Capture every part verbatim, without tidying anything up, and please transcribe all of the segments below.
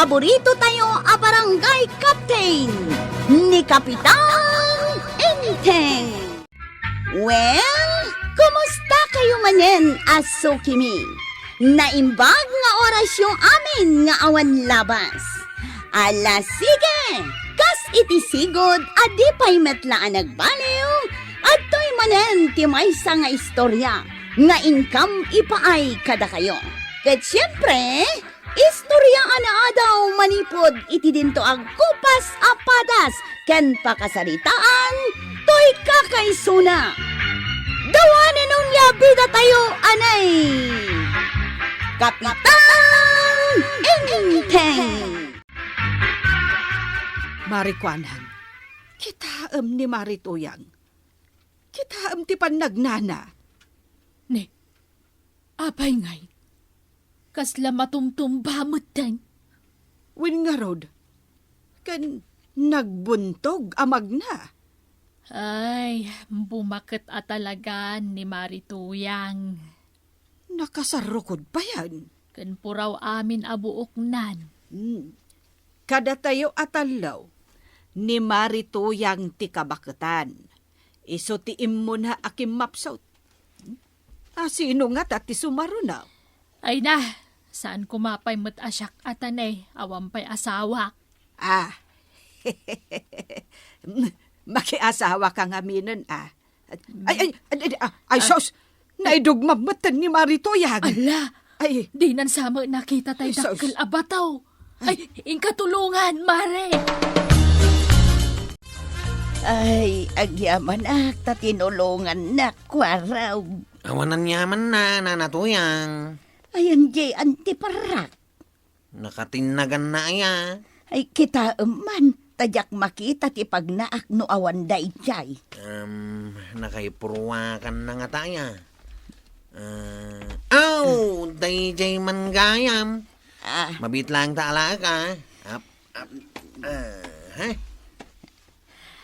Paborito tayo a barangay captain, ni Kapitan Enteng. Well, kumusta kayo manen a sukimi? Naimbag nga orasyo amin nga awan labas. Ala, sige! Kas iti sigud a di pay met la a nagbaliw, adtoy manen ti maysa nga istorya nga inkam ipaay kadakayo. Ket siempre, istorya a naadaw manipud iti dinto agkupas a padas ken pakasaritaan toy kakaisuna. Dawanen onia bida tayo, anay! Kapitan Enteng! Marikuanang, kitaem ni Mari Tuyang. Kitaem ti pannagnana. Ne, apay ngay? Kasla matumtumba metten. Wen ngarud, ken nagbuntog a magna. Ay, bumaket a talagan ni Mari Tuyang. Nakasarukod payen. Ken puraw amin a buoknan. Hmm. Kadatayo a tallo, ni Mari Tuyang ti kabaketan. Isu ti immuna a kimmapsut. A sino ngata ti sumaruna? Ay na, saan ko mapay met a siak a tanay, awan pay asawak. Ah. Makiasawa ka ngaminen, ah. Ay, ay, ay, ay, ah, ay, Ah. sus! Naidugmam metten ni Mari Tuyang. Ala! Ay. Dinan sa met nakita tay Ay, sus. Dakkel a bato. Ay. Ay, inka tulongan, Mare! Ay, agyamanak ta tinulongannak, Kuarog. Awan aniamanna, Nana Tuyang. Ay, andiay anti parrak. Nakatinnaganna aya? Ay, kitaem man, ta diak makita ti pagnaak no awan daydiay. Em, nakaipurwakanna ngata aya? Ah, aw, daydiay man gayam. Ah. Mabiit laeng ta alaek, ah. Ap, ap, ah, ha?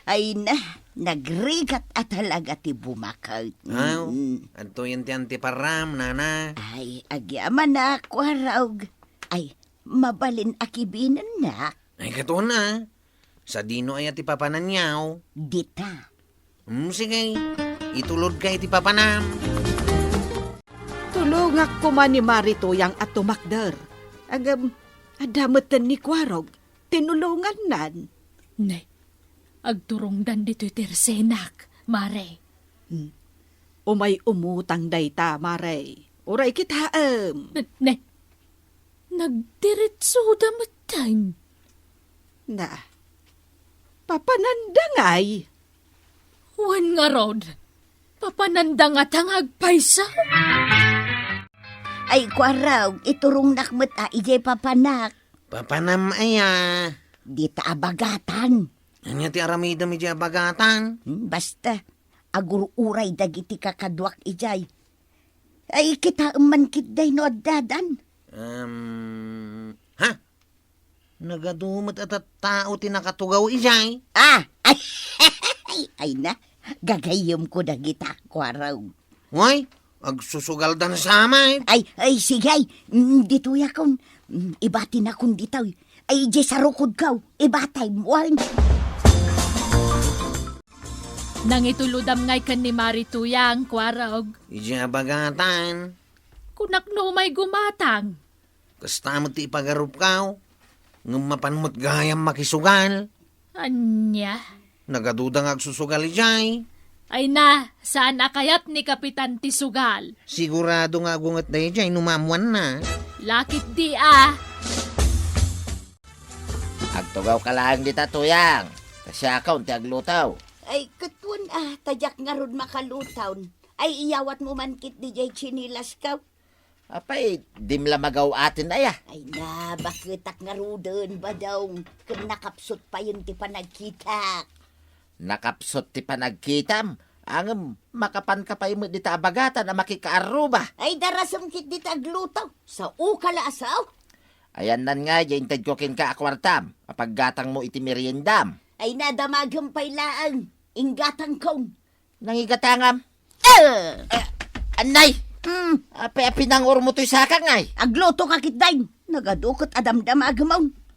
Ay na, nagrigat a talaga ti bumaket. Aw, Mm. adtoyen ti antiparam, nana. Ay, agyamanak, Kuarog. Ay, mabalin a kibinennak. Ay, katuan a. Sadino aya ti papananyaw? Dita. Hmm, sige. Itulodka iti papanam. Tulongak koma ni Mari Tuyang a tumakder. Ngem, adda metten ni Kuarog. Tinulongannan. Ne, agturongdan ditoy tersenak, Mare. Hmm. Umay umutang dayta, Mare. Uray kitaem. Ne, ne. Nagdiretsoda metten. Na, papananda ngay? Wen ngarud, papananda ngata nga agpayso? Ay, Kuarog, iturongnak met a idiay papanak. Papanam aya? Dita a bagatan. Ania ti aramidem idiay a bagatan? Hmm, basta, agur-uray dagiti kakaduak idiay. Ay, kitaem man ketdi no addadan. Em, ha? Nagadu met a tattao ti nakatugaw idiay. Ah! Ay, ay na, gagayyemko dagita, Kuarog. Way, agsusugaldan sa met. Ay, ay, sige, ay. Mm, ditoyakon. Mm, ibatinakon ditoy. Ay, idiay sarukodko. Ibatay, wen. Nangitulodam ngay ken ni Mari Tuyang, Kuarog. Idiay a bagatan. Kunak no umay gumatang. Kasta met ti ipagarupko, ngem mapan met gayam makisugal. Ania? Nagaduda nga agsusugal idiay. Ay na, saan a kayat ni Kapitan ti sugal? Sigurado nga agunget daydiay no maammoanna. Lakit di a. Agtugawka laeng dita, Tuyang. Ta siakon ti agluto. Ay, katuan a, ta diak ngarud makaluto. Ay, iyawatmo man ketdi diay tsinilasko. Apay, dim la magaw-aten aya? Ay na, baketak ngaruden, Badong. Ken nakapsut payen ti panagkitak. Nakapsut ti panagkitam? Ngem, makapanka pay met dita a bagatan a makikaarruba. Ay, darasem ketdi ta agluto. Saoka la a sao? Ayannan nga, diay intedko kenka a kuartam, a paggatangmo iti meriendam. Ay na, damagem pay laeng. Inggatangkon. Nangigatangam. Eh! Eh, anay! Hmm. Apay a pinangurom toy sakak ngay? Aglutoka ketdi. Nagadu ket a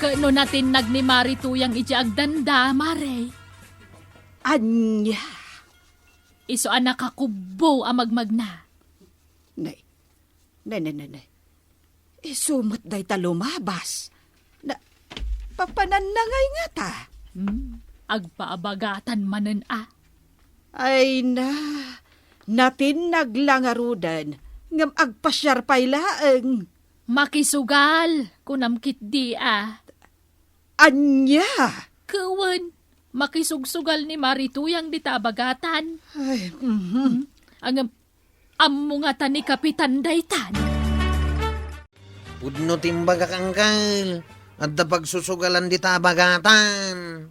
Ket no natinnag ni Mari Tuyang iti agdanda, Mare? Ania? Isu a nakakubbo a magmagna. Nay, nay, nay, nay, nay. Isu met dayta lumabas. Na, papananna ngay ngata? Hmm, agpaabagatan manen a. Ay na, natinnag la ngaruden, ngem agpasiar pay laeng. Makisugal, kunam ketdi a. Ania? Ket wen, makisugsugal ni Mari Tuyang dita abagatan. Ay, mhm. Ngem, ammo ngata ni Kapitan daytan. Pudno ti imbagak, Angkel. Adda pagsusugalan dita abagatan.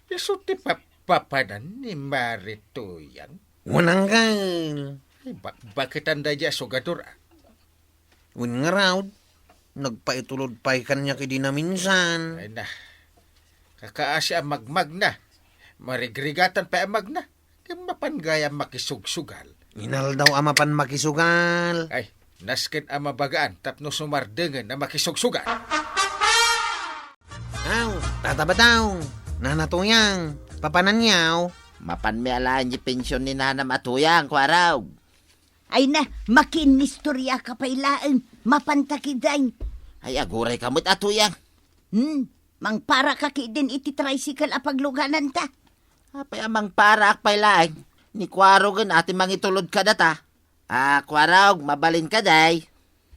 Isu ti papanan ni Mari Tuyang? Wen, Angkel. Ay, bakbaketan daydiay a sugador, a. Wen ngarud, nagpaitulod pay kaniak idi naminsan. Ay na, kakaasi a magmagna. Marigrigatan pay a magna. Ngem mapan gayam makisugsugal. Inaldaw a mapan makisugal. Ay, nasken a mabagaan tapno sumardengen a makisugsugal. Aw, Tata Batong, Nana Tuyang, papananyaw? Mapanmi alaen ti pension ni nanam a Tuyang, Kuarog. Ay na, makiinnistoriaka pay laeng, mapanta ketdin. Ay, agurayka met a Tuyang. Hmm, mangparaka ketdin iti tricycle a paglugananta. Apay a mangparaak pay laeng? Ni Kuarogen a ti mangitulod kadata. A, Kuarog, mabalin kadi?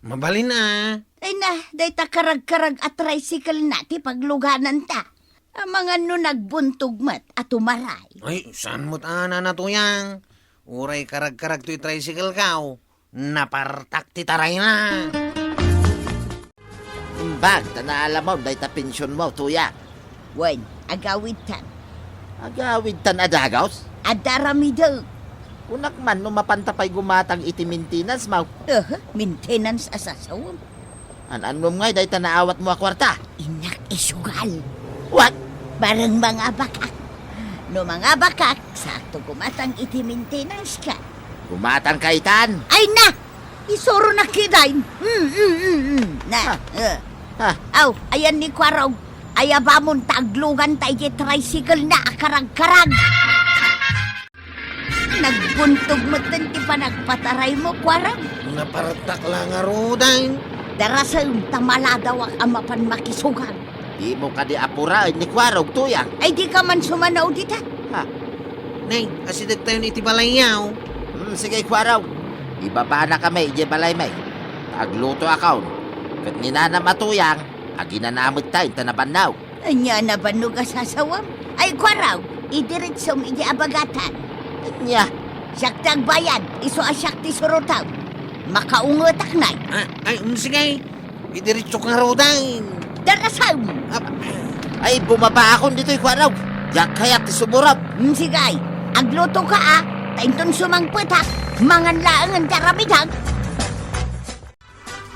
Mabalin a. Ay na, dayta karagkarag a tricycle na ti paglugananta. Amangan no nagbuntog met a tumaray. Ay, saan met a, Nana Tuyang? Uray karagkarag toy tricycle ka, o. Napartak ti tarayna. Imbag ta naalamon dayta pensionmo, Tuyang. Wen, agawidtan. Agawidtan a dagus? Adda aramidek. Kunak man no mapanta pay gumatang iti maintenance-mo. Aha, maintenance a sasawem. An-annom ngay dayta naawatmo a kuarta? Innak isugal. What? Bareng mangabakak. No mangabakak, sakto gumatang iti maintenance-ka. Gumatangka itan? Ay na! Isuronak ketdin. Mm, mm, mm, mm. Na. Ah. Eh. Ah. Aw, ayan ni Kuarog. Ayabamon ta agluganta iti tricycle na a karagkarag. Nagbuntog metten ti panagpataraymo, Kuarog. Napartak la ngaruden. Darasem ta maladawak a mapan makisugal. Dimo kadi apuraen ni Kuarog, Tuyang? Ay, dika man sumanaw dita. Ha? Nay, asidegtayon iti balayyo. Hmm, sige, Kuarog. Ibabanakami idiay balaymi. Aglutoakon. Ket ni nanam a Tuyang, aginana metten ta nabannog. Ania a nabannog a sasawem? Ay, Kuarog, idiretsom idiay abagatan. Ania? Siak ti agbayad, isu a siak ti surotem. Makaungetak, nay. Ah, ay, um, sige. Idiretsok ngaruden. Darasem! Ap-, ay, bumabaakon ditoy, Kuarog. Diak kayat ti sumurot. Hmm, sige. Aglutoka, a. Ta inton sumangpetak, mangan laengen ti aramidek.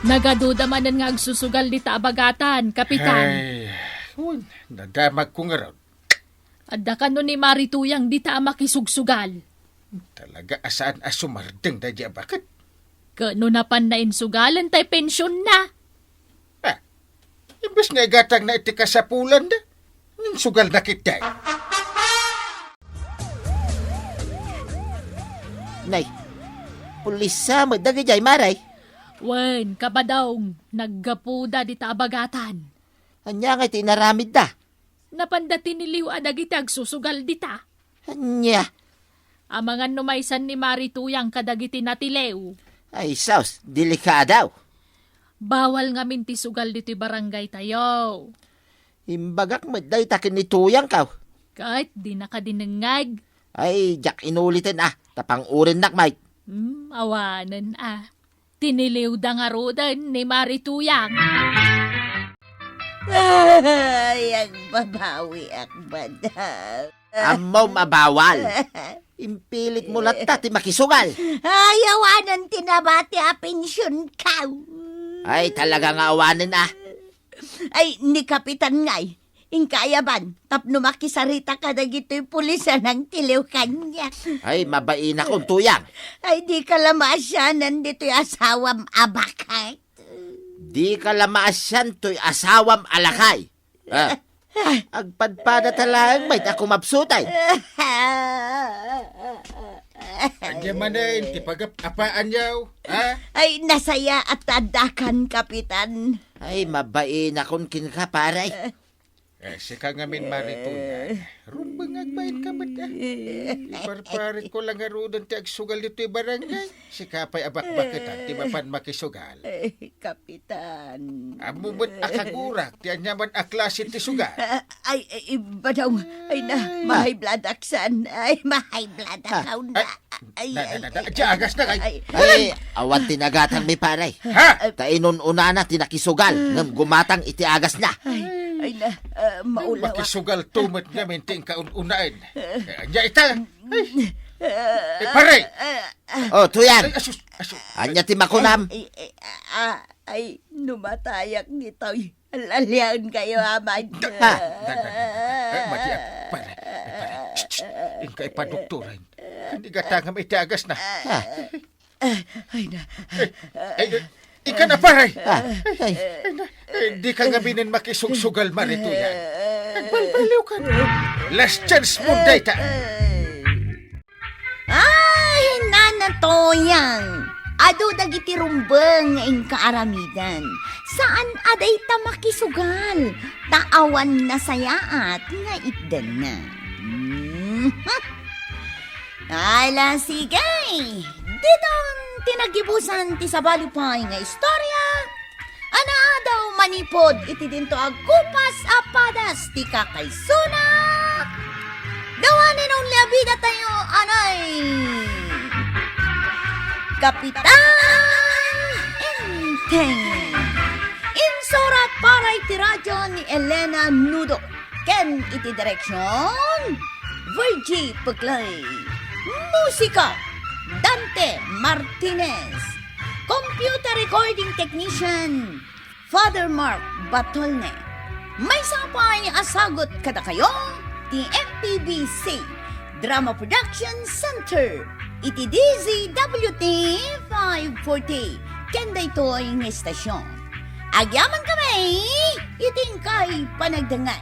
Nagaduda manen nga agsusugal dita abagatan, Kapitan. Ay, un, nadamagko ngarud. Adda kano ni Mari Tuyang dita a makisugsugal? Talaga a saan a sumardeng daydiay a baket. Ket no napanna insugalen tay pensionna? Ah, imbes nga igatangna iti kasapulanda, insugalna ketdi. Nay, pulis sa met dagidiay, Mari. Wen, Kabadong, naggapuda dita abagatan. Ania ngay ti inaramidda? Napanda tiniliw a dagiti agsusugal dita. Ania? Amangan no maysan ni Mari Tuyang kadagiti natiliw. Ay, sus, delikado. Bawal ngamin ti sugal ditoy barangaytayo. Imbagak met dayta ken ni Tuyangko. Ket dinaka dinengngeg. Ay, diak inuliten a, ta pang-urennak met. Hmm, awanen a. Tiniliwda ngaruden ni Mari Tuyang. Ay, agbabawiak, madam. Ammom a bawal. Impilitmo latta ti makisugal. Ay, awanen ti nabati a pensionko. Ay, talaga nga awanen a. Ay, ni Kapitan ngay, inka ayaban tapno makisarita kadagitoy pulis a nangtiliw kaniak. Ay, mabainakon, Tuyang. Ay, dika la maasianan ditoy asawam a baket. Dika la maasian toy asawam a lakay. Ah. Agpadpadata laeng met a kumapsutay. Ania manen ti pagap-apaanyo, ha? Ay, nasayaat ta addakan, Kapitan. Ay, mabainakon kenka, pare. Eh, sika ngamin, Marituyan. Rumbeng nga agbain ka met, ah. Iparparit ko lang ngaruden ti agsugal ditoy barangay. Sika pay a bakbaketan ti mapan makisugal. Eh, Kapitan. Ammo met a kagurak ti aniaman a klase ti sugal. Ah, ay, ay, badong. Ay na, ma-high blood ak san. Ay, ma-high blood ak. Ah, kaunda. Ay, ay, ay, ay, ay, ay, agasna, ay. Ay, awan ti nagatangmi, pare. Ha? Ta inun-unana ti nakisugal, ngem gumatang iti agasna. Ay, ay na, ah, maulaw ak. Makisugalto met ngamin ti inka un-unaen. Eh, ania ita? Ay. Eh, pare! Oh, Tuyan. Ay, asus, asus. Ania ti makunam? Ay, ay, ah, ay, no matayak ditoy. Al-alian kayo, Amad. Ah. Da, da, da, da, da. Eh, madi, ah, pare, eh, pare. Shh, shh. Inka ipadoktoran. Ken igatangam iti agasna. Ah. Eh, ay na. Eh, eh, eh, ika na, pare. Ah, ay. Ay na. Eh, dika ngaminen makisugsugal, Marituyan. Agbalbaliw ka. Last chance mo dayta. Ay, Nana Toyang, adu dagiti rumbeng nga inka aramidan. Saan a dayta makisugal, ta awan nasayaat nga itdanna. Mhm. Ala, sige. Diton ti naggibusan ti sabali pay nga istorya. Anaadaw manipud iti dinto agkupas a padas ti kakaisuna. The one and only a bida tayo, anay Kapitan Enteng. Insurat para iti radyo ni Elena Nudo. Ken iti direksion, Virgie Puglay. Musika, Dante Martinez. Computer recording technician, Father Mark Batolne. Maysa pay a sagut kadakayo ti M P B C Drama Production Center iti D Z W T five forty. Ken daytoy nga estasion, agyamankami iti inkay panagdengngeg.